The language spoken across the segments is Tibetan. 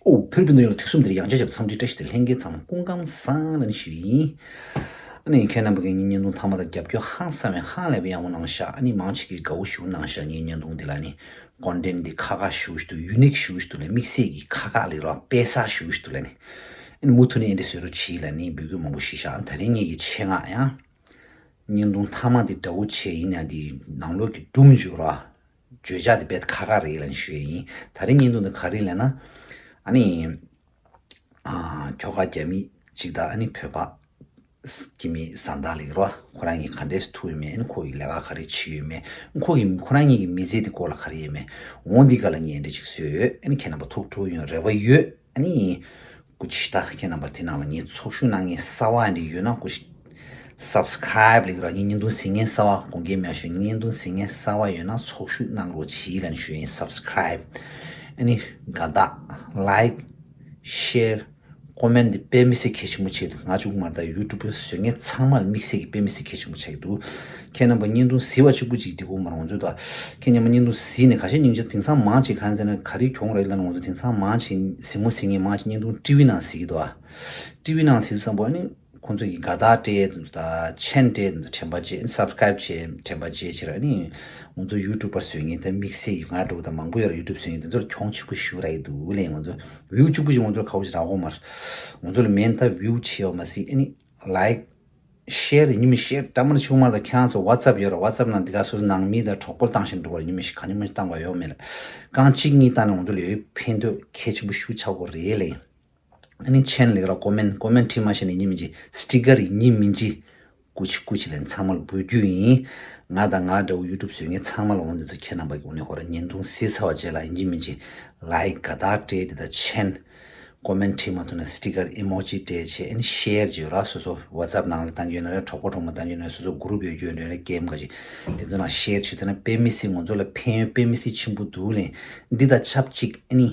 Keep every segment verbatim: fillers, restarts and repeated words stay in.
ཨོ། བོད་རིགས་སྤུན་ཟླ་ཡོངས་ལ་དུས་གསུམ་འདིར་ཡང་བསྐྱར་ཞབས་འཚམས་འདྲི་བཀྲ་ཤིས་བདེ་ལེགས། ལྷན་རྒྱས་ཚང་མ་སྐུ་ཁམས་བཟང་ལ་ནི་ཞུ་ཡིན། ཨ་ནི་ཁྱེད་རྣམ་པ་གིས་ངའི་བརྙན་ཐུང་མཐའ་མ་དང་རྒྱབ་སྐྱོར་ཧང་སང་བའི་ཧང་ལས་པའི་ཡག་པོ་གནང་ཤག་ཨ་ནི་མང་ཆེ་གིས་དགའ་བོ་ཞེ་པོ་གནང་ཤག་ངའི་བརྙན་ཐུང་འདི་ལ་ནི་ཀོན་ཊེན་འདི་ཁག་ཁག་ཞེ་པོ་ཞིག་འདུག་ཡུ་ནིག་ཞེ་པོ་ཞིག་འདུག་ལ། དམིགས་བསལ་གྱི་ཁག་ཁག་ལས་རོགས་དཔེ་གསར་ཞེ་པོ་ཞིག་འདུག་ལ་ནི། ཨ་ནི་མུ་མཐུད་ནས་ཨེ་འདྲ་བཟོ་རོགས་གྱིས་ལ་ནི་འབོད་སྐུལ་མང་པོ་ཞུས་ཤག་ཨ་ནི་ད་རིང་ངེད་ཀྱི་ཆེད་མངགས་ཡང་བརྙན་ཐུང་མཐའ་མ་འདི་འདྲ་བོ་བྱས་ཡིན་ཡང་འདི་ནང་ལོགས་ཀྱི་སྒྲུང་བརྗོད་རོགས། བརྗོད་བྱ་དེ་དཔེ་ཁག་ཁག་རེད་ལབ་ནས་ཞུ་ཡ་ཡིན། ད་རིང་བརྙན་ཐུང་འདི་ག་རེ་ལབ་ན། ཨ་ནི། ཨ། ཁྱོ་ག་རྒྱ་མི་གཅིག་དང་ཨ་ནི་བོད་པ་སྐྱེ་དམན་བཟའ་ཟླ་ལབ་ཀྱི་རེད་པ། ཁོ་རང་གཉིས་ག་འདྲས་སེ་ཐུག་ཡོད་མེད། ཨ་ནི་ཁོ་གིས་ལས་ཀ་ག་རེ་བྱེད་ཡོད་མེད། ཁོ་གིས་ཁོ་རང་གཉིས་ཀྱི་མི་ཚེ་དེ་སྐོར་ལ་ག་རེ་ཡོད་མེད། འོ་འདི་སྒང་ལ་ངས་འདི་འདྲས་ཅིག་བཟོས་ཡོད། ཨ་ནི་ཁྱེད་རྣམ་པ་ཐུགས་སྤྲོ་ཡོང་རེ་བ་ཡོད། ཨ་ནི། སྐུ་མཁྱེན་ད་ཁྱེད་རྣམ་པ་དེ་ནང་ལ་ངས་ཚོགས་ཞུགས་གནང་མཁན་གསར་པ་འདི་ཡོད་ན་སྐུ་མཁྱེན། སབ་སི་ཀ་རའིབ་ལབ་ཀྱི་རེད་པ། ངའི་བརྙན་ཐུང་གཟིགས་མཁན་གསར་པ། དགོངས་འགལ་མེད་པ་ཞུ། ངའི་བརྙན་ཐུང་གཟིགས་མཁན་གསར་པ་ཡོད་ན་ཚོགས་ཞུགས་གནང་རོགས་གྱིས་ལབ་ནས་ཞུ་ཡིན། སབ་སི་ཀ་རའིབ། ཨ་ནི་དགའ་རྟགས། ལའིཀ། ཤེར། ཀོ་མེན་འདི་དཔེ་མི་སྲིད་གལ་ཆེན་པོ་ཆགས་འདུག་ང་གཅིག་པུ་མ་རེད། ད་ཡུ་ཊུབ་བཟོ་མཁན་ཚང་མ་ལ་དམིགས་བསལ་གྱི་དཔེ་མི་སྲིད་གལ་ཆེན་པོ་ཆགས་ཀྱི་འདུག་ཁྱེད་རྣམ་པ་བརྙན་ཐུང་གཟིགས་པ་གཅིག་པུ་གཅིག་འགྲིག་གི་མ་རེད། ང་ཚོ་ད་ཁྱེད་རྣམ་པ་བརྙན་ཐུང་གཟིགས་ནས་ཁ་ཤས་སྙིང་རྗེ། དེང་སང་མང་ཆེ་ག་རེ་ཟེར་ན་ག་རེ་གྱོང་རེད་ལབ་ན། ང་ཚོ་དེང་སང་མང་ཆེ་གཟིགས་མོ་གཟིགས་མཁན་མང་ཆེ་བརྙན་ཐུང་ཊི་ཝི་ནང་གཟིགས་ཀྱི་འདུག་ཨ། ཊི་ཝི་ནང་གཟིགས་དུས་ཙམ་པ་ཨ་ནི་ཁོང་ཚོ་གིས་དགའ་རྟགས་སྤྲད་དུས་དང་མཆན་སྤྲད་དུས་དྲན་པ་བརྗེད། སབ་སི་ཀ་རའིབ་བྱས་དྲན་པ་བརྗེད་ཕྱིར། ཨ་ནི་ང་ཚོ་ཡུ་ཊུབ་པ་བཟོ་མཁན་དེ་དམིགས་བསལ་གྱི་ང་འདྲ་བོ་དང་མང་པོ་ཡོད་རེད། ཡུ་ཊུབ་བཟོ་མཁན་དེ་ཚོར་གྱོང་ཆེན་པོ་ཞིག་རག་གི་འདུག་ལབ། ང་ཚོ་བིའུ་གཅིག་པུ་ཞིག་ང་ཚོར་ཁ་པོ་ཞིག་རག་གི་མ་རེད། ང་ཚོ་ལ་མེན་ད་བིའུ་ཆེ་བ་མ་ཟད་ཨ་ནི་ལའིཀ། ཤེར་ཡིན་མིན། ཤེར་འདྲ་མིན་བྱུང་མ་རེད། ད་ཁྱེད་རང་ཚོ་ཝ་ཙབ་ཡོད་རེད། ཝ་ཙབ་ནང་འདི་ག་སོ་སོ་ནང་མི་དང་གྲོགས་པོ་བཏང་ཞིག་འགྲོ་བ་རེད། ཡིན་མིན་ཞིག་གང་ཉིད་མ་ཞིག་བཏང་བ་ཡོད་མེད་ལ། རྐང་གཅིག་གཉིས་བཏང་ནས་ང་ཚོ་ལ་ཡོད་ཕན་ཐོགས་གལ་ཆེན་པོ་ཞིག་ཆགས་ཀྱི་རེད་ལབ། ཨ་ནི་མཆན་ལབ་ཀྱི་རེད་པ། ཀོ་མེན། ཀོ་མེན་བྲིས་མ་ཤེས་ན་ཡིན་མིན་གྱི་སི་ཊི་ཀར་ཡིན་མིན་གྱི་སྐུ་མཁྱེན་སྐུ་མཁྱེན་ལབ་ནས་ཚང་མ་ལ་འབོད་རྒྱུ་ཡིན། ང་དང་ང་འདྲ་བོ་ཡུ་ཊུབ་བཟོ་མཁན་ཚང་མ་ལ་འོ་འདི་ཚོ་ཁྱེད་རྣམ་པ་གི་འོ་ནས་ཁོ་རང་བརྙན་ཐུང་གཟིགས་ཚར་བ་རྗེས་ལ་ཡིན་གཅིག་མིན་གཅིག་ལའིཀ་དགའ་རྟགས་སྤྲད་དེ་དང་མཆན། ཀོ་མེན་བྲིས་མ་ཐུབ་ན་སི་ཊི་ཀར་ཨི་མོ་ཇི་སྤྲད་བྱས། ཨ་ནི་ཤེར་བྱེད་རོགས། སོ་སོ་ཝ་ཙབ་ནང་ལ་བཏང་གི་ཡོད་ན་རེད། གྲོགས་པོ་གྲོགས་མོ་བཏང་གི་ཡོད་ན་རེད། སོ་སོ་གུ་རུབ་ཡོད་རྒྱུ་ཡོད་ན་རེད། ཀེམ་ག་ཅིག་དེ་ཚོ་ནང་ཤེར་བྱེད། དེ་ན་དཔེ་མི་སྲིད་ང་ཚོ་ལ་ཕན་ཡོན་དཔེ་མི་སྲིད་ཆེན་པོ་འདུག་ལབ། འདི་དང་ཆབས་ཅིག་ཨ་ནི།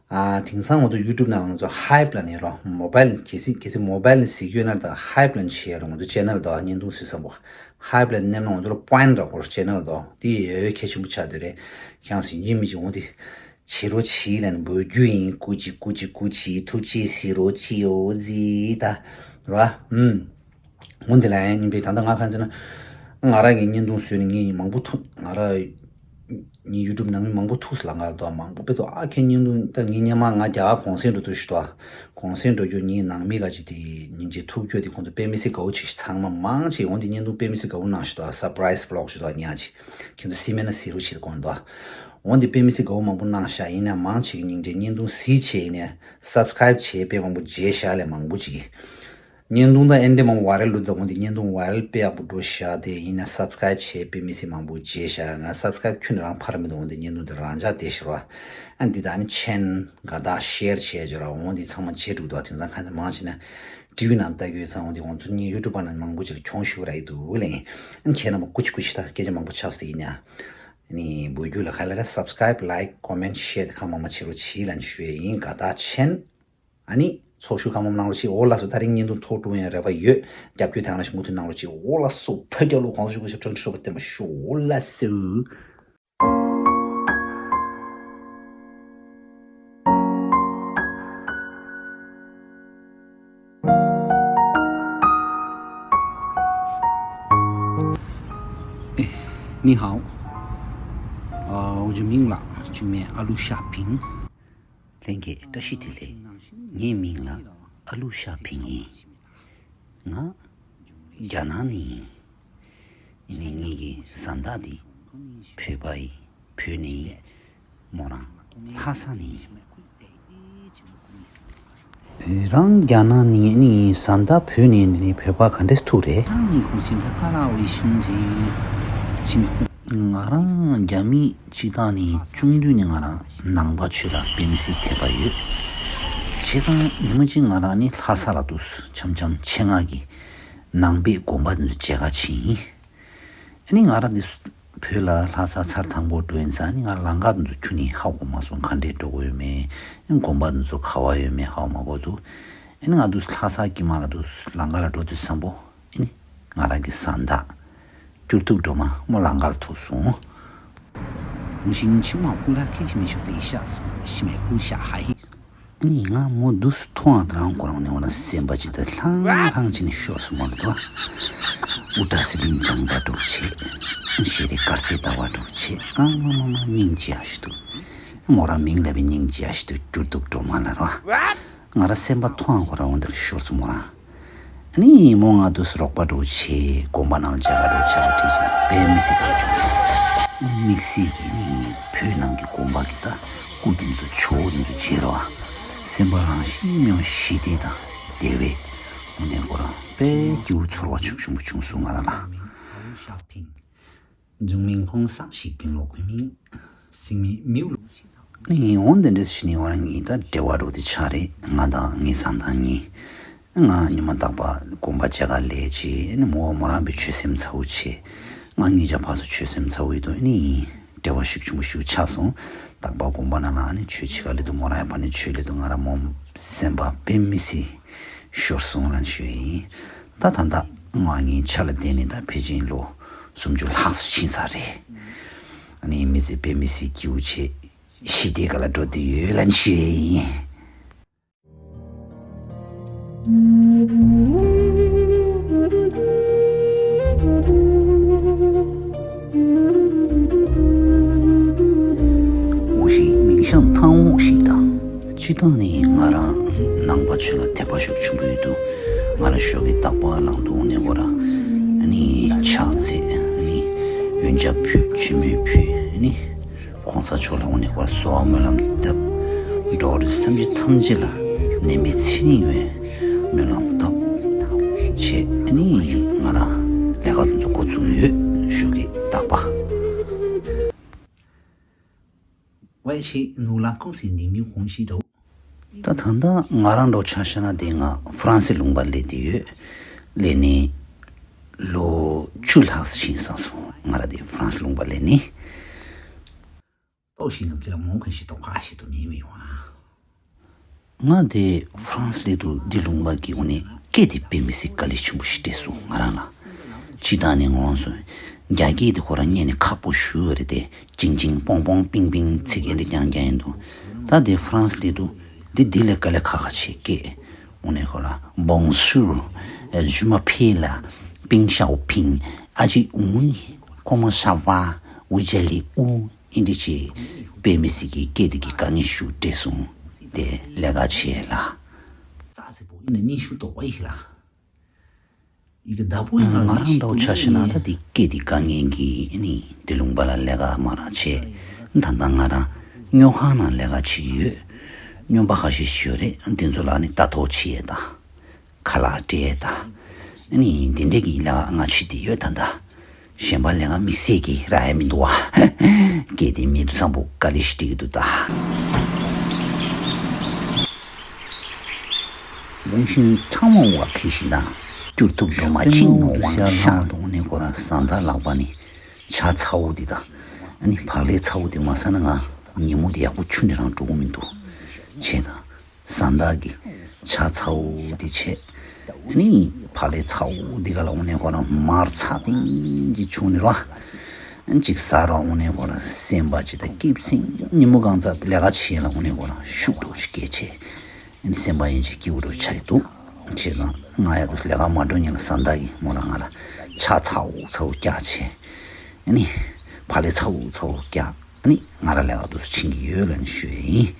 ཨ། དེང་སང་ང་ཚོ་ཡུ་ཊུབ་ནང་ང་ཚོ་ཧའིབ་ལབ་ནས་རོ། མོ་བྷལ་གལ་སྲིད་གལ་སྲིད་མོ་བྷལ་ནས་གཟིགས་ཡོད་ན་ད་ཧའིབ་ལབ་ནས་བྱས་རོ། ང་ཚོ་ཅེ་ནལ་དོ་བརྙན་ཐུང་གཟིགས་ས་པོ། ཧའིབ་ལབ་ནས་མནན་ན་ང་ཚོ་ལ་པོ་ཡིན་ཊི་རག་གོ་རེད། ཅེ་ནལ་དོ་དེ་ཡོད་ཡོད་གལ་ཆེན་པོ་ཆགས་བསྡད་རེད། ཁྱེད་རང་ཚོ་ཡིན་མིན་གྱི་འོ་དེ་བྱེད་རོགས་གྱིས་ལབ་ནས་འབོད་རྒྱུ་ཡིན། སྐུ་མཁྱེན་སྐུ་མཁྱེན་སྐུ་མཁྱེན། ཐུགས་རྗེ་གཟིགས་རོགས་གྱིས་ཨོ་ཟི་ད་ར། ཨུམ། འོ་འདི་ལ་ཡང་སྙིང་པའི་ད་ལྟ་ང་གང་ཟེར་ན། ང་རང་གི་བརྙན་ཐུང་བཟོས་ནས་ངས་མང་པོ་ཐུག་ང་རང་ངའི་ཡུ་ཊུབ་ནང་མི་མང་པོ་ཐུག་ལ་ང་ལ་དོ་མང་པོ་དཔེ་དོ་ཨ་ཁྱེད་བརྙན་ཐུང་ད་ངའི་སྔོན་མ་ང་རྒྱ་གར་གུང་སེང་འགྲོ་དུས་ཤི་དོ། གུང་སེང་འགྲོ་རྒྱུ་ངའི་ནང་མི་ག་ཅིག་དེ་སྙིང་རྗེ་ཐུག་རྒྱུ་དེ་ཁོང་ཚོ་དཔེ་མི་སྲིད་དགའ་བོ་བྱེད་ཤི། ཚང་མ་མང་ཆེ་འོ་འདི་བརྙན་ཐུང་དཔེ་མི་སྲིད་དགའ་བོ་གནང་ཤི་དོ། སར་པ་རའིཛ་བི་ལོག་ཤི་དོ་ཉག་ཅིག་ཁྱེད་ཚོ་གཟིགས་མེད་ན་གཟིགས་རོགས་བྱེད་དགོངས་དོ། འོ་འདི་དཔེ་མི་སྲིད་དགའ་བོ་མང་པོ་གནང་ཤག་ཡིན་ན་མང་ཆེ་གི་སྙིང་རྗེ། བརྙན་ཐུང་གཟིགས་བྱས་ཡིན་ན་སབ་སི་ཀ་རའིབ་བྱས་དཔེ་མང་པོ་བརྗེད་ཤག་ལས་མང་པོ་ཅིག་གིས། བརྙན་ཐུང་དང་ཨེ་འདྲ་མང་པོ་ཝའི་རལ་འགྲོ་དང་འོ་འདི་བརྙན་ཐུང་ཝའི་རལ་དཔེ་ཡག་པོ་འགྲོ་ཤག་དེ་ཡིན་ན་སབ་སི་ཀ་རའིབ་བྱས་དཔེ་མི་སྲིད་མང་པོ་བརྗེད་ཤག་ང་སབ་སི་ཀ་རའིབ་ཁྱོན་ནས་རང་ཕར་མི་འདུག་འོ་འདི་བརྙན་ཐུང་དེ་རང་འཇགས་བསྡད་ཤི་ར། ཨ་འདི་དང་ཨ་ནི་མཆན་དགའ་རྟགས་ཤེར་བྱས་བྱོས་ར། འོ་འདི་ཚང་མ་བརྗེད་འགྲོ་འདུག་དེང་སང་ཁ་སང་མང་ཆེ་ན་ཊི་ཝི་ནང་ལྟ་གི་ཡོད་ཙང་འོ་འདི་ང་ཚོ་ངའི་ཡུ་ཊུབ་པ་ནང་མང་པོ་ཅིག་ལ་གྱོང་ཞུ་ར་ཡི་འདུག་ལས། ཨ་ནི་ཁྱེད་རྣམ་པ་སྐུ་མཁྱེན་སྐུ་མཁྱེན་ད་སྐད་ཆ་མང་པོ་ཆགས་སོང་དེ་ཡིན་ཡ། ཨ་ནི་འབོད་རྒྱུ་ལ་ག་ལ་ར་སབ་སི་ཀ་རའིབ་ལའིཀ་ཀོ་མེན་ཤེར་དེ་ཁག་མང་མང་བྱེད་རོགས་གྱིས་ལབ་ནས་ཞུ་ཡ་ཡིན། དགའ་རྟགས་མཆན། ཨ་ནི་ཚོགས་ཞུགས་གང་མང་གནང་རོགས་གྱིས། འོ་ལགས་སོ། ད་རིང་བརྙན་ཐུང་ཐོག་འགྲོ་ཡང་རེ་བ་ཡོད། རྒྱབ་སྐྱོར་དེ་ག་ནང་བཞིན་མུ་མཐུད་གནང་རོགས་གྱིས། འོ་ལགས་སོ། བོད་རྒྱལ་ལོ་གོང་ས་མཆོག་སྐུ་ཞབས་བཀྲ་ཤིས་བདེ་ལེགས་པ་བརྟན་པ་ཤོག་འོ་ལགས་སོ། ཨེ། ནི་ཧའོ། ཨ། འུ་ཅག་མིང་ལ་ཅུང་མེད་ཨ་ལུ་ཤ་ཕིང་། ལྷན་རྒྱས་བཀྲ་ཤིས་བདེ་ལེགས། ངའི་མིང་ལ་ཨ་ལུ་ཤ་ཕིང་ཡིན། ང་རྒྱ་ནག་ནས་ཡིན། ཡིན་ནའི་ངེད་ཀྱི་བཟའ་ཟླ་འདི་བོད་པ་ཡིན། བོད་ནས་ཡིན། མོ་རང་ལྷ་ས་ནས་ཡིན། རང་རྒྱ་ནག་ནས་ནི་བཟའ་ཟླ་བོད་ནས་ནི་བོད་པ་ག་འདྲས་ཐུག་རེད། ང་རང་རྒྱ་མི་སྤྱི་བཏང་ནས་ཆུང་དུས་ནས་ང་རང་ནང་པ་ཆོས་ལ་དཔེ་མི་སྲིད་དད་པ་ཡོད། བྱས་ཙང་ཉི་མ་གཅིག་ང་རང་ནི་ལྷ་ས་ལ་འདུག་འཆམ་འཆམ་ཆེད་མངགས་ཀྱིས་ནང་པའི་དགོན་པ་འདི་ཚོ་མཇལ་ཁ་ཕྱིན་ཡིན། ཨ་ནི་ང་རང་འདི་བོད་ལ་ལྷ་ས་ཚར་དང་པོ་འགྲོ་ཡིན་ཙང་ནི་ང་ལམ་ཁ་འདི་ཚོ་ཁྱོན་ནས་ཧ་གོ་མ་སོང་། ག་འདྲས་འགྲོ་དགོས་ཡོད་མེད། ཨ་ནི་དགོན་པ་འདི་ཚོ་ག་བ་ཡོད་མེད་ཧ་གོ་མ་གོ་འདུག་ཨ་ནི་ང་འདུག་ལྷ་ས་དཀྱིལ་མ་ལ་འདུག་ལམ་ཁ་ལ་འགྲོ་དུས་ཙམ་པོ་ཨ་ནི་ང་རང་གི་བཟའ་ཟླ་སྐྱོར་ཐུག་སྒྲོལ་མ་མོ་ལམ་ཁ་ལ་ཐུག་སོང་། 红星期望红拉开起没熟的一下子，西美呼下还一。ནི་ང་མོ་དུས་སུ་མཐོང་བ་དང་ཁོ་རང་ནི་འོ་ན་སེམས་པ་ཅིག་ད་ལྷང་ལྷང་ཅིག་ནི་ཤོར་སོང་མ་རེད་དོ། དབུ་སྐྲ་སི་ལིང་ལྗང་པ་འདྲ་བོ་བྱས། ཤེས་རིག་དཀར་གསལ་ཟླ་བ་འདྲ་བོ་བྱས། ཨ་མ་མ་མ་སྙིང་རྗེ་ཡ་ཞིག་འདུག་མོ་རང་མིང་ལབ་པའི་སྙིང་རྗེ་ཡ་ཞིག་འདུག་འགྱུར་འདུག་འགྲོ་མ་ལ་རོ། ང་རང་སེམས་པ་མཐོང་བ་ཁོ་རང་འོ་འདིར་ཤོར་སོང་མོ་རང་། ནི་མོ་ང་དུས་སུ་རོགས་པ་འདྲ་བོ་བྱས་དགོན་པ་ནང་ལ་མཇལ་ཁ་འདྲ་བོ་ཆགས་པ་དེ་བཞིན་དཔེ་མི་སྲིད་དགའ་བྱུང་སོང་། དམིགས་བསལ་གྱིས་ནི་བོད་ནང་གི་དགོན་པ་གི་ད་སྐུ་མདུན་དུ་ཇོ་བོ་མདུན་དུ་མཇལ་རོགས། སེམས་པ་རང་བཞིན་མྱོང་ཞི་བདེ་དང་བདེ་བས། དངོས་གནས་ཁོ་རང་དཔེ་སྐྱིད་པོ་ཚོར་བ་ཆུང་ཆུང་པོ་བྱུང་སོང་ང་རང་ལ། ནི་འོན་ཏེ་འདྲ་ཞིག་ནི་འོ་ན་ངའི་ད་འབྲེལ་བ་འགྲོ་དེ་ཆགས་རེད། ང་དང་ངའི་བཟའ་ཟླ་གཉིས། ང་ཉི་མ་རྟག་པར་དགོན་པ་མཇལ་ཁ་སླེབས་བྱས་ནི་མོ་མོ་རང་པའི་ཆོས་སེམས་ཚ་བོ་བྱས། ང་གཉིས་ཆ་ཕར་ཚུར་ཆོས་སེམས་ཚ་བོ་ཡོད་དོ་ནི། འབྲེལ་བ་ཤུགས་ཆེན་པོ་ཞིག་ཆགས་སོང་། རྟག་པར་དགོན་པ་ནང་ལ་ནི་ཆོས་བྱེད་ག་སླེབས་དུས་མོ་རང་ཡང་ཕར་ནས་ཆོས་སླེབས་དུས་ང་རང་མོ་སེམས་པ་དཔེ་མི་སྲིད་ཤོར་སོང་ལབ་ཞུ་ཡ་ཡིན། ད་ད་ལྟ་ང་ངའི་ཆ་ལ་བལྟས་ནས་ད་ཕལ་ཆེར་ལོ་སུམ་ཅུ་ལྷག་ཙམ་ཕྱིན་ཚར་རེད། ཨ་ནི་མི་ཚེ་དཔེ་མི་སྲིད་སྐྱིད་པོ་བྱས་ཞི་བདེ་སྒང་ལ་འགྲོ་བསྡད་ཡོད་ལབ་ཞུ་ཡ་ཡིན། འོ་ཞིག་མིང་ཤང་ཐང་འོག་ཞིག་དང་། སྤྱིར་བཏང་ནི་ང་རང་ནང་པ་ཆོས་ལ་དད་པ་ཤུགས་ཆེན་པོ་ཡོད་དུས་ང་ལ་ཞོགས་ཀས་རྟག་པར་ལངས་དུས་དངོས་གནས་ཁོ་རང་ནི་ཕྱག་འཚལ་ནི་འོན་ཆ་ཕུལ་མཆོད་མེ་ཕུལ་ནི། གོང་ས་མཆོག་ལ་དངོས་གནས་ཁོ་རང་གསོལ་བ་སྨོན་ལམ་བཏབ། འགྲོ་བ་རིགས་སེམས་ཅན་ཐམས་ཅད་ལ་ནད་མེད་ཚེ་རིང་བའི་སྨོན་ལམ་བཏབ་བྱས་ནི་ང་རང་ལས་ཀ་དེ་ཚོ་འགོ་བཙུགས་ཡོད་ཞོགས་ཀས་རྟག་པར། 我也是努力恭喜你们红喜头。 ད་ད་ལྟ་ང་རང་འདྲ་ཆ་བཞག་ན་དེ་ང་ཧྥ་རན་སི་ལུང་པ་སླེབས་བསྡད་ཡོད། སླེབས་ནས་ལོ་བཅུ་ལྷག་ཙམ་ཕྱིན་ཚར་སོང་། ང་རང་དེ་ཧྥ་རན་སི་ལུང་པ་སླེབས་ནས། ཏོག་ཞིག་ནམ་མཁའ་ལ་མོ་མཁན་ཞིག་ཏོག་ཁ་ཞིག་ཏུ་མི་མི་ཡོང་ཨ། ང་དེ་ཧྥ་རན་སི་སླེབས་དུས་འདི་ལུང་པ་གི་འོ་ནས་སྐད་དེ་དཔེ་མི་སྲིད་དཀའ་ལས་ཆེན་པོ་ཞིག་སྤྲད་སོང་ང་རང་ལ། སྤྱིར་བཏང་ནས་ངོ་སོ་རྒྱ་སྐད་དེ་ཁོ་རང་ཉན་ནས་ཁག་པོ་ཞུ་བ་རེད་དེ། ཅིང་ཅིང་པོང་པོང་པིང་པིང་ཚིག་ཨེ་འདྲ་རྐྱང་རྐྱང་ཡིན་འདུག་ད་དེ་ཧྥ་རན་སི་སླེབས་དུས་འདི་འདི་ལས་དཀའ་ལས་ཁག་ཁག་ཆེ་སྐད། འོ་ནས་ཁོ་རང་Bonjour, je m'appelle Peng Xiaoping, ཨ་ཅེ་ཨུང་། Comment ça va? Vous allez où? ཨིན་དི་ཅི་དཔེ་མི་སྲིད་ཀྱི་སྐད་དེ་གི་དཀའ་ངལ་ཞུ་སྤྲད་སོང་། དེ་ལས་ཀ་བྱེད་ལ། ང་རང་འདྲ་བོ་ཆ་བཞག་ན་ད་དེ་སྐད་དེ་དཀའ་ངལ་གྱིས་ནི་དེ་ལུང་པ་ལ་ལས་ཀ་མ་རག་བྱས། ད་ལྟ་ང་རང་སྨྱོ་ཁང་ནང་ལས་ཀ་བྱེད་ཀྱི་ཡོད། སྨྱོན་པ་ཁ་ཤས་ཤིག་ཡོད་རེད། དེ་ཚོ་ལ་ནི་ལྟ་རྟོག་བྱེད་ཡས་དང་། ཁ་ལག་སྤྲད་ཡས་དང་། ཨ་ནི་དེ་འདྲས་ཀྱི་ལས་ཀ་ང་བྱེད་བསྡད་ཡོད་ད་ལྟ། གཞན་པ་ལས་ཀ་དམིགས་བསལ་གྱི་རག་ཡས་མི་འདུག་བ། སྐད་དེ་མི་འདུག་བཟང་པོ་དཀའ་ལས་ཤིག་འགྲིག་གི་འདུག་ད། 我是唱完我开始的，就都是马上我往下。 དུས་ཤར་ལྷང་དུ་ནི་ཁོ་རང་བཟའ་ཟླ་ལག་པ་ནི་ཇ་ཚ་བོ་འདི་དང་། ཨ་ནི་བག་ལེབ་ཚ་བོ་འདི་མ་ཟ་ན་ང་ཉིན་མོ་འདི་ཡག་པོ་ཆུ་འདྲ་རང་འགྲོ་གི་མི་འདུག་བྱས་དང་། བཟའ་ཟླ་གི་ཇ་ཚ་བོ་འདི་བྱས། ཨ་ནི་བག་ལེབ་ཚ་བོ་འདི་ག་ལ་འོ་ནས་ཁོ་རང་མར་ཚ་ཏིང་གི་བྱུགས་ནས་རོ། ཨ་ནི་ཅིག་ཟ་རོ་འོ་ནས་ཁོ་རང་སེམས་པ་ཅིག་ད་སྐྱིད་སེ་ཉིན་མོ་གང་ཚ་ལས་ཀ་བྱས་ལ་འོ་ནས་ཁོ་རང་ཤུགས་འགྲོ་ཞིག་སྐྱེས་བྱས། ཨ་ནི་སེམས་པ་ཡིན་ཅིག་སྐྱིད་པོ་འགྲོ་ཆགས་ཀྱི་འདུག་བྱས་ཙང་ང་ཡག་ཏུ་ལས་ཀ་མ་འགྲོ་ཉིན་ལ་བཟའ་ཟླ་གི་མོ་ལ་ང་ལ་ཇ་ཚ་བོ་ཚ་བོ་བཀྱག་བྱས། ཨ་ནི་བག་ལེབ་ཚ་བོ་ཚ་བོ་བཀྱག་ཨ་ནི་ང་ར་ལས་ཀ་དུ་ཕྱིན་གྱི་ཡོད་ལབ་ནས་ཞུ་ཡས་ཡིན།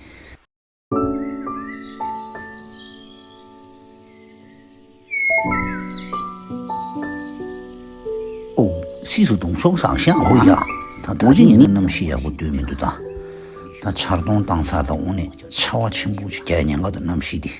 ཨོ། སི་སུ་དུང་ཤོག་ཟང་ཤང་ཨོ་ཡ། ད་ད་ཅི་ཡིན་ན་གནམ་གཤིས་ཡག་པོ་སྟོན་མི་འདུག་ད། ད་ཆར་གདོང་བཏང་ཚར་དང་དངོས་གནས་ཆར་པ་ཆེན་པོ་ཞིག་རྒྱག་ཉེན་ཁ་འདུག་གནམ་གཤིས་འདི།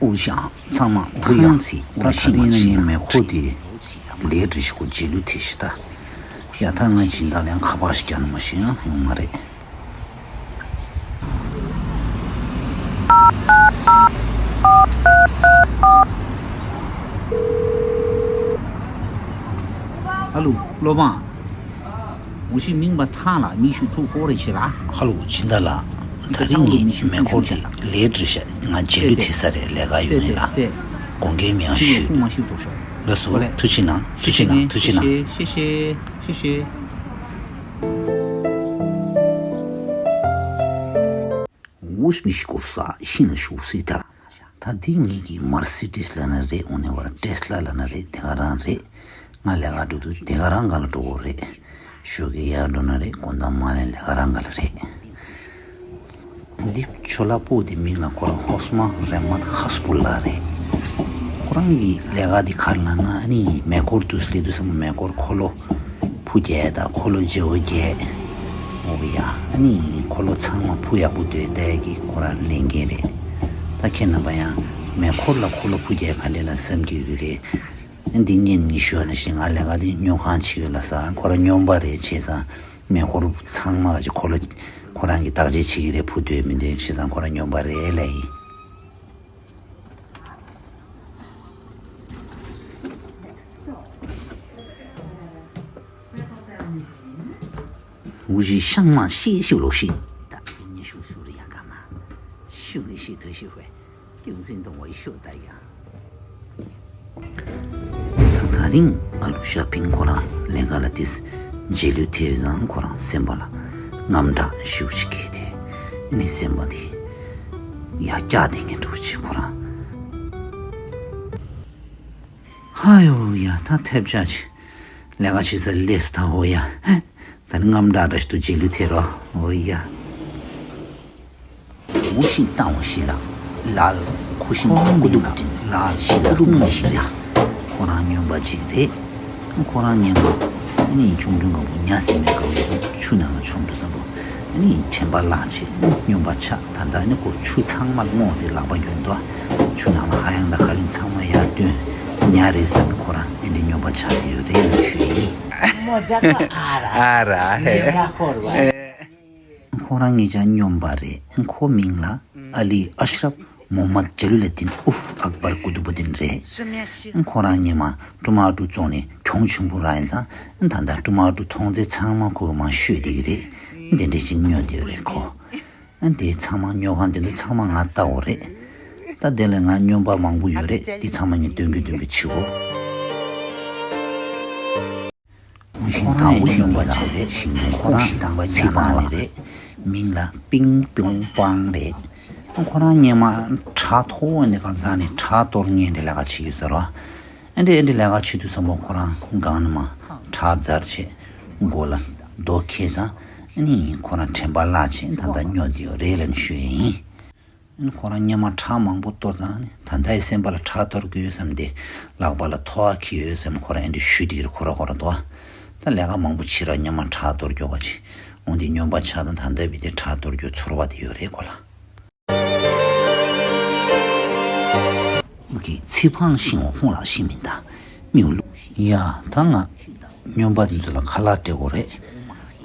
འུ་ཞང་ཚང་མ་ཐང་ཡང་སི་ད་ཤི་མ་ཤི་ན་མེ་ཁོ་དེ་ལས་རི་ཤི་ཁོ་རྗེས་ལུས་དེ་ཤི་ད། ཡ་ད་ང་སྦྱིན་བདག་ལ་ཡང་ཁ་པར་ཞིག་རྒྱག་ན་མ་ཤེས་ཡང་ཡོང་མ་རེད། ཨ་ལོ། སློབ་དཔོན། 我是明白他了，你是土火的去了。 ཧ་ལོ། སྦྱིན་བདག་ལགས། ད་རིང་ངའི་མེ་འཁོར་དེ་ལས་འགྲོ་ཤག་ང་རྗེས་ལུས་ཐེབས་ས་རེད། ལས་ཀ་ཡོང་ཡིན་ལ། དགོངས་འགལ་མེད་ཡང་ཞུ། ལགས་སོ། ཐུགས་རྗེ་གནང་། ཐུགས་རྗེ་གནང་། ཐུགས་རྗེ་གནང་། 我是没去过啥，现在熟悉的了。 ད་འདི་ངེད་ཀྱི་མར་སི་ཏིས་ལབ་ན་རེད། འོ་ནས་བར་ཏེས་ལ་ལབ་ན་རེད། དེ་ག་རང་རེད། ང་ལས་ཀ་འགྲོ་དུས་དེ་ག་རང་སྒང་ལ་འགྲོ་གི་རེད། ཞོགས་ཀས་ཡར་འགྲོ་ན་རེད། དགོང་དག་མ་ལན་ལས་ཀ་རང་སྒང་ལ་རེད། འདི་ཆོ་ལ་པོ་དེ་མིང་ལ་ཁོ་རང་ཧོ་སི་མ་རེ་མད་ཧ་སི་པུ་ལ་རེད། ཁོ་རང་གི་ལས་ཀ་འདི་ག་རེ་ལབ་ན། ཨ་ནི་མེ་འཁོར་དུས་སླེབས་དུས་ཙམ་མེ་འཁོར་འཁོར་ལོ་ཕུ་རྒྱག་དང་འཁོར་ལོ་བརྗེ་བོ་རྒྱག་འོ་ཡ། ཨ་ནི་འཁོར་ལོ་ཚང་མ་ཕུ་ཡག་པོ་སྡོད་བསྡད་ཀྱི་ཁོ་རང་ལས་འགན་རེད། ད་ཁྱེད་རྣམ་པ་ཡང་མེ་འཁོར་ལ་འཁོར་ལོ་ཕུ་རྒྱག་ག་འདྲ་ལ་བསམ་གྱི་ཡོད་ཀྱི་རེད། འདི་ངས་ངས་ཞུ་བ་ནང་བཞིན་ང་ལས་ཀ་འདི་སྨྱོ་ཁང་བྱེད་ཀྱི་ལ་ས། ཁོ་རང་སྨྱོན་པ་རེད། བྱས་ཙང་མེ་འཁོར་ཚང་མ་ག་ཅིག་ཁོ་ལ་ཁོ་རང་གིས་བརྟག་དཔྱད་བྱེད་ཀྱི་རེད། ཕུ་འདོད་མི་འདོད། བྱས་ཙང་ཁོ་རང་སྨྱོན་པ་རེད་ལབ་ཡིན། 我是上网写手了信的，你说说的呀干嘛？说的是特别会，用心懂我说的呀。ད་ད་རིང་ཨ་ལུ་ཤ་ཕིང་ཁོ་རང་ལས་ཀ་ལ་དེས་རྗེས་ལུས་ཐེབས་ཙང་ཁོ་རང་སེམས་པ་ལ་དངངས་སྐྲག་ཤུགས་ཆེ་སྐྱེས་ཏེ། ཨ་ནི་སེམས་པ་དེ་ཡར་བཀྱགས་བསྡད་མཁན་འདྲ་བོ་ཅིག་ཁོ་རང་། ཧ་ཡོ་ཡ། ད་ཐེབས་ཆག་ཅིག་ལས་ཀ་བྱེད་ས་ལས་སུ་ད་ཧོ་ཡ། ད་ནི་དངངས་སྐྲག་འདྲ་ཞིག་ཏུ་རྗེས་ལུས་ཐེབས་རོགས། ཧོ་ཡ། 无心当我是了，ལ་ལ། ཁུ་ཤིང་ཁུ་རྡུག་དེ་ལ་ཤི་ལ་རུང་མི་ཤི་ལ། ཁོ་རང་སྨྱོན་པ་ཅིག་རེད། ཁོ་རང་སྔོན་མ་ཨ་ནི་ཆུང་ཆུང་སྒང་པོ་ཉ་ཟིན་མའི་དགའ་བོ་ཡོད་ཆུ་ནང་ལ་མཆོང་དུས་ཙམ་པོ་ཨ་ནི་དྲན་པ་བརླག་བྱས་སྨྱོན་པ་ཆགས། ད་ལྟ་ཨ་ནི་ཁོ་ཆུ་ཚང་མ་ལ་རྔོག་སྟེ་ལག་པ་རྒྱུག་འདུག་ཆུ་ནང་ལ་ཧ་ཡང་དང་ཧ་རིང་ཚང་མ་ཡར་བཏོན། ཉ་རེད་བསམ་ནས་ཁོ་རང་ཨེ་འདྲ་སྨྱོན་པ་ཆགས་བསྡད་ཡོད་རེད་ལབ་ཞུ་ཡིན། མོ་ད་ཨ་ར་ཨ་ར་ཧེ། ཁོ་རང་ངེད་ཅག་སྨྱོན་པ་རེད། ཁོ་མིང་ལ་ཨ་ལི་ཨ་ཤ་རབ་མོ་མད་ཇ་ལུ་ལ་དིན་ཨུཕ་ཨག་བར་ཀུ་ཏུ་བུ་དིན་རེད། ཁོ་རང་སྔོན་མ་ཀྲུ་མ་ཀྲུ་བཙོང་ནས་གྱོང་ཆེན་པོ་རག་ཡིན་ཙང་། ད་ལྟ་ཀྲུ་མ་ཀྲུ་མཐོང་ཚེ་ཚང་མ་ཁོ་གི་མ་ཤོད་བསྡད་ཀྱི་རེད། འདི་འདྲ་ཞིག་སྨྱོ་བསྡད་ཡོད་རེད་ཁོ། དེ་ཚང་མ་སྨྱོ་ཁང་དེ་ཚོ་ཚང་མ་ང་ལྟ་འོ་རེད། ད་དེ་ལ་ང་སྨྱོན་པ་མང་པོ་ཡོད་རེད། དེ་ཚང་མ་ངས་སྟོན་གི་སྟོན་གི་བྱེད་འོ། ཁོ་རང་ཡང་སྨྱོན་པ་ཅིག་རེད། ཁོ་རང་ཚེ་དཔང་ལ་རེད། མིང་ལ་པིང་པོང་པང་རེད། ཁོ་རང་སྔོན་མ་བྲག་མཐོ་བོ་ནས་གང་ཟག་ནས་བྲག་གཏོར་མཁན་དེ་ལས་ཀ་བྱེད་ཀྱི་ཟེར་བ། ཨེ་འདྲ་ཨེ་འདྲ་ལས་ཀ་བྱེད་དུས་ཙམ་པ་ཁོ་རང་སྒང་ནས་མར་བྲག་འཛར་བྱས་མགོ་ལ་རྡོ་ཁེལ་ཙང་ཨ་ནི་ཁོ་རང་དྲན་པ་བརླག་བྱས་ད་ལྟ་སྨྱོ་བསྡད་ཡོད་རེད་ལབ་ནས་ཞུ་ཡས་ཡིན། ཨ་ནི་ཁོ་རང་སྔོན་མ་བྲག་མང་པོ་གཏོར་ཙང་ནི་ད་ལྟ་ཡི་སེམས་པ་ལ་བྲག་གཏོར་གྱི་ཡོད་བསམ་སྟེ་ལག་པ་ལ་ཐོ་བ་འཁྱེར་ཡོད་བསམ་ཁོ་རང་ཨེ་འདྲ་ཞུ་བསྡད་ཀྱི་རེད་ཁོ་ར་ཁོ་ར་དོ། ད་ལས་ཀ་མང་པོ་བྱེད་ར་སྔོན་མ་བྲག་གཏོར་རྒྱུ་ག་ཅིག་འོན་ཏེ་སྨྱོན་པ་ཆགས་དང་ད་ལྟ་བི་དེ་བྲག་གཏོར་རྒྱུ་ཚོར་བ་དེ་ཡོད་རེད་ཁོ་ལ། ཀྱི་ཚིག་ཕངས་ཤིང་འོ་ཧོང་ལགས་ཤིང་མིན་ད། མིའུ་ལུག་ཡ་ད་ང་སྨྱོན་པ་འདི་ཚོ་ལ་ཁ་ལག་སྤྲད་དགོས་རེད།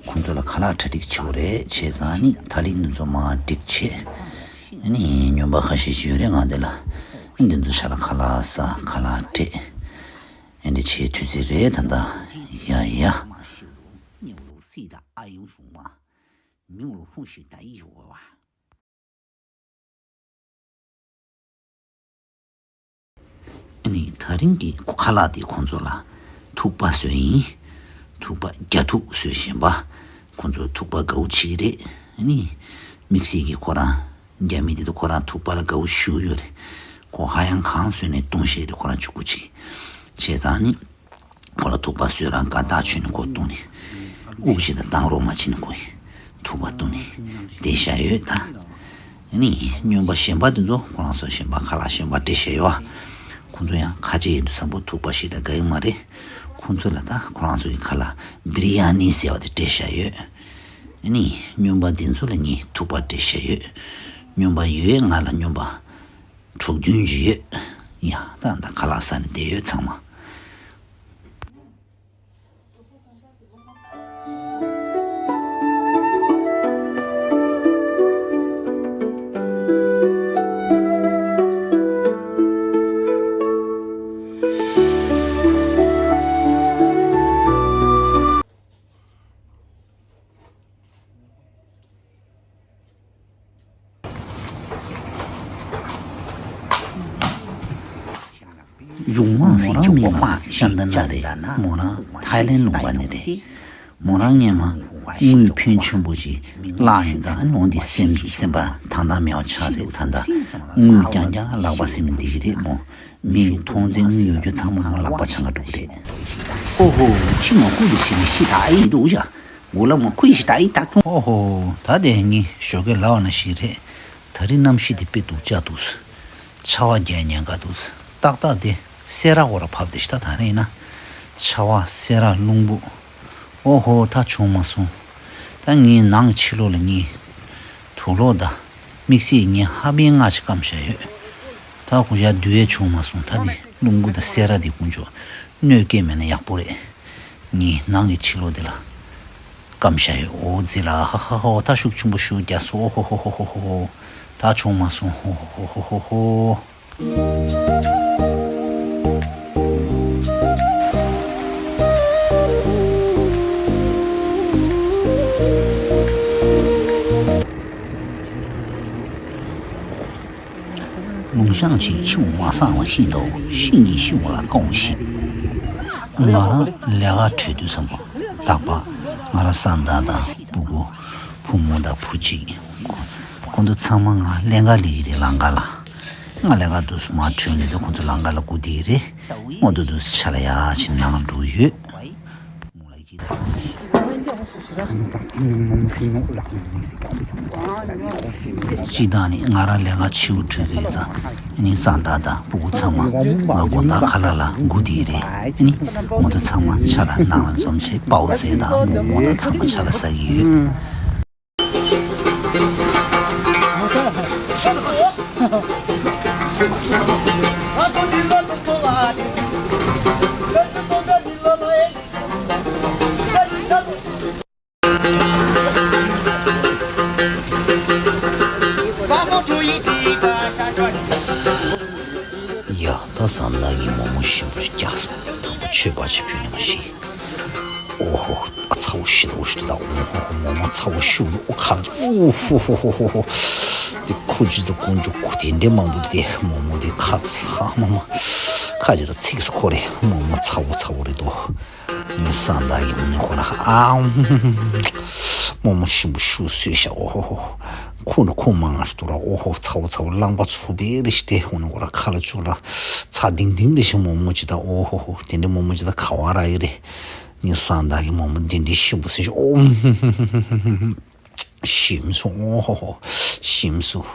ཁོང་ཚོ་ལ་ཁ་ལག་གྲ་སྒྲིག་བྱེད་དགོས་རེད། བྱས་ཙང་ནི་ད་ལིག་འདི་ཚོ་མར་སྒྲིག་བྱས། ཨ་ནི་སྨྱོན་པ་ཁ་ཤས་ཤིག་ཡོད་རེད་ང་འདི་ལ། ཨ་འདི་ཚོ་ཤ་ལ་ཁ་ལག་ཟ་ཁ་ལག་སྤྲད། ཨ་འདི་བྱས་དུས་ཚོད་རེད་ད་ད། ཡ་ཡ། མིའུ་ལུག་སི་ད་ཨ་ཡུང་ཧྲུང་བ། མིའུ་ལུག་ཧོང་ཤིང་ད་ཡི་ཧོ་བ། ཨ་ནི་ད་རིང་གི་ཁ་ལག་དེ་ཁོང་ཚོ་ལ་ཐུག་པ་བཟོས་ཡིན། ཐུག་པ་རྒྱ་ཐུག་བཟོས་བཞིན་པ། ཁོང་ཚོ་ཐུག་པ་དགའ་བོ་བྱེད་ཀྱི་རེད། ཨ་ནི་དམིགས་བསལ་གྱི་ཁོ་རང་རྒྱ་མི་དེ་ཚོ་ཁོ་རང་ཐུག་པ་ལ་དགའ་བོ་ཞེ་པོ་ཡོད་རེད། ཁོ་ཧ་ཡང་གང་བཟོས་ནས་བཏུང་ཤེས་རེད་ཁོ་རང་ཕྱུག་པོ་ཅིག་བྱས་ཙང་ནི། ཁོ་ལ་ཐུག་པ་བཟོས་རང་དགའ་ཐག་ཆོད་ནས་ཁོ་བཏུང་ནས། དབུགས་ཅིག་དང་བཏང་རོགས་མ་བྱེད་ནས་ཁོ་ཡིས་ཐུག་པ་བཏུང་ནས་བསྡད་བཞག་ཡོད་ད། ཨ་ནི་སྨྱོན་པ་གཞན་པ་དེ་ཚོ་ཁོ་རང་ཚོ་གཞན་པ་ཁ་ལག་གཞན་པ་སྤྲད་བཞག་ཡོད་ཨ། ཁོང་ཚོ་ཡང་ཁ་ཆེ་ཡིན་དུས་བསམ་པོ་ཐུག་པ་ཞིག་དང་དགའ་གི་མ་རེད། ཁོང་ཚོ་ལ་ད་ཁོ་རང་ཚོ་གི་ཁ་ལག་བི་རི་ཡ་ནི་ཟེར་བ་དེ་སྤྲད་བཞག་ཡོད། ཨ་ནི་སྨྱོན་པ་དེ་ཚོ་ལ་ངས་ཐུག་པ་སྤྲད་བཞག་ཡོད། སྨྱོན་པ་ཡོད་ང་ལ་སྨྱོན་པ་དྲུག་བདུན་ཅིག་ཡོད། ཡ་ད་ད་ཁ་ལག་ཟ་ནས་བསྡད་ཡོད་ཚང་མ། གཞུང་མང་ཟིན་གྱི་འོག་མ་ཤ་འདི་ན་རེད། མོ་རང་ཐའི་ལེན་ལུང་པ་ནས་རེད། མོ་རང་སྔས་མ་དངུལ་ཕོན་ཆེན་པོ་ཅིག་བརླག་ཡིན་ཙང་། ཨ་ནི་འོ་འདི་སེམས་སེམས་པ་ཐང་ཐང་མེད་པ་ཆགས་ཟེར། ད་ལྟ་དངུལ་རྐྱང་རྐྱང་ལག་པ་སེམས་འདི་གི་རེད་མོ། མི་མཐོང་ཚེ་དངུལ་ཡོད་རྒྱུ་ཚང་མ་མོ་ལག་པ་འཆང་ག་འགྲོ་གི་རེད། ཨོ་ཧོ། ཕྱི་ནང་ཀུ་ལི་ཞིག་ཤི་ད་ཨེ་འདུག་ཡ། འོ་ལ་མོ་ཁུ་ཡི་ཤི་ད་ཨེ་ད་ཐུང་། ཨོ་ཧོ། ད་དེ་ངའི་ཞོགས་ཀས་ལབ་པ་ནང་བཞིན་རེད། ད་རིང་གནམ་གཤིས་དེ་དཔེ་སྡུག་ཅག་འདུག་ཆར་པ་རྒྱག་ཉེན་ཁ་འདུག་ཏག་ཏག་དེ་སེ་ར་སྐོར་ར་ཕབ་དེ་ཤི་ད། ད་རེས་ན་ཆར་པ་སེ་ར་རླུང་བུ། ཨོ་ཧོ། ད་བྱུང་མ་སོང་། ད་ངའི་ནང་གི་ཕྱི་ལོགས་ལ་ངའི་དུག་ལོག་དང་དམིགས་བསལ་ངའི་ཧ་པའི་སྔ་ཕྱི་སྐམ་བཞག་ཡོད། ད་ཁོ་ཡ་བསྡུ་ཡས་བྱུང་མ་སོང་། ད་འདི་རླུང་བུ་དང་སེ་ར་འདི་དཀོན་མཆོག་གནོད་སྐྱེལ་མེད་ན་ཡག་པོ་རེད། ངའི་ནང་གི་ཕྱི་ལོགས་འདི་ལ་སྐམ་བཞག་ཡོད། ཨོ་ཙི་ལ་ཧ་ཧ་ཧོ། ད་ཤུགས་ཆེན་པོ་ཤུགས་རྒྱག་སོང་། ཨོ་ཧོ་ཧོ་ཧོ་ཧོ་ཧོ། ད་བྱུང་མ་སོང་། ཧོ་ཧོ་ཧོ་ཧོ་ཧོ། ལུང་ཤང་ཆེ་ཆུ་མ་སང་བ་ཤིན་ཏུ་ཤིང་གི་ཤིང་ལ་ཀོང་ཤིང་། ང་རང་ལས་ཀ་བྲོས་དུས་ཙམ་པ་རྟག་པ་ང་རང་སང་ད་དང་སྤུ་གུ་བུ་མོ་དང་བུ་གཅིག་ཁོང་ཚོ་ཚང་མ་ང་ལེན་ག་ལི་གི་རེད། ལང་ཀ་ལ་ང་ལས་ཀ་དུས་སུ་མ་བྲོས་ནས་དུ་ཁོང་ཚོ་ལང་ཀ་ལ་སྒུག་དེ་གི་རེད། མོ་དུ་དུས་ཆ་ལ་ཡ་ཕྱིན་ནང་འགྲོ་ཡོད། སྤྱི་བཏང་ནི་ང་རང་ལས་ཀ་ཕྱི་པོ་འགྲོ་གི་ཡོད་ཙང་། ཨ་ནི་སང་ད་དང་སྤུ་གུ་ཚང་མ་ང་དགོང་དག་ཁ་ལག་ལ་སྒུག་དེ་རེད། ཨ་ནི་མོ་དུ་ཚང་མ་ཆ་ལ་ནང་ལ་འཛོམས་བྱས་པའོ་ཟེར་དང་མོ་མོ་དང་ཚང་མ་ཆ་ལ་ཟ་གི་ཡོད། ཡ། ད་སང་ད་གི་མོག་མོག་ཞིམ་པོ་ཞིག་རྒྱག་སོང་། དང་པོ་མཆོད་པ་ཞིག་ཕུལ་ནས་མ་ཤི། ཨོ་ཧོ། ཨ་ཚ་བོ་ཞིག་འདུག་ཞུ་ད། ཨོ་ཧོ་ཧོ། མོག་མོག་ཚ་བོ་ཞིག་འདུག་ཨོ་ཁ་ལ་ཨོ་ཧོ་ཧོ་ཧོ་ཧོ་ཧོ། དེ་ཁུ་ཅི་དང་ཀུན་ཅི་ཁུ་དེ་འདྲའི་མང་པོ་དེ་མོག་མོག་དེ་ཁ་ཚ་མ་མ། ཁ་ཅི་ད་ཚིགས་སུ་ཁོ་རེ། མོག་མོག་ཚ་བོ་ཚ་བོ་རེད་དོ། ངས་སང་ད་གི་འོ་ནི་ཁོ་ར་ཨ་མོག་མོག་ཞིམ་པོ་ཞིག་བཟོས་ཤག་ཨོ་ཧོ་ཧོ། ཁུ་ནི་ཁུ་མང་ང་ཞིག་འདུག་ར། ཨོ་ཧོ་ཚ་བོ་ཚ་བོ། རླངས་པ་ཚུགས་པའི་རེ་ཞིག་དེ་འོ་ནི་ཁོ་ར་ཁ་ལ་བཅུག་ལ་ཚ་ལྡིང་ལྡིང་རེ་ཞིག་མོག་མོག་ཅི་ད། ཨོ་ཧོ་ཧོ། དེ་འདྲའི་མོག་མོག་ཅི་ད་ག་བ་ར་ཡི་རེད། ངས་སང་ད་གི་མོག་མོག་དེ་འདྲའི་ཞིམ་པོ་བཟོས་ཤག་ཨོ། ཞིམ་སོང་། ཨོ་ཧོ་ཧོ། ཞིམ་སོང་།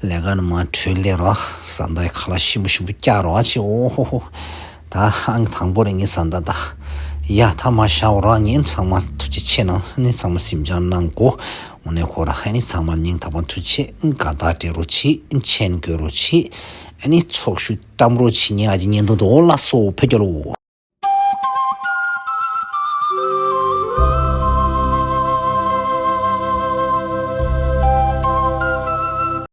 ལས་ཀ་ནས་མར་གྲོལ་སླེབས་ར། སང་ད་ཁ་ལག་ཞིམ་པོ་ཞིམ་པོ་བཀྱག་ར་བྱས། ཨོ་ཧོ་ཧོ། ད་ཨང་དང་པོ་རེད་ངས་སང་ད་ད། ཡ་ད་མར་བཞག་ར། ངས་ཚང་མ་ཐུགས་རྗེ་ཆེ་གནང་། ནི་ཚང་མ་སེམས་ཅན་གནང་གོ། འོ་ནས་ཁོ་ར་ཧ་ནི་ཚང་མ་སྙིང་ཐག་པ་ཐུགས་རྗེ་ཆེ། དགའ་རྟགས་སྤྲད་རོགས་བྱེད། མཆན་འགོད་རོགས་བྱེད། ཨ་ནི་ཚོགས་ཞུ་བཀྲམ་རོགས་བྱེད། ངས་ཨ་ཅེ་བརྙན་ཐུང་དུ། ཨོ་ལགས་སོ། ཕེབས་རྒྱུ་ལོ།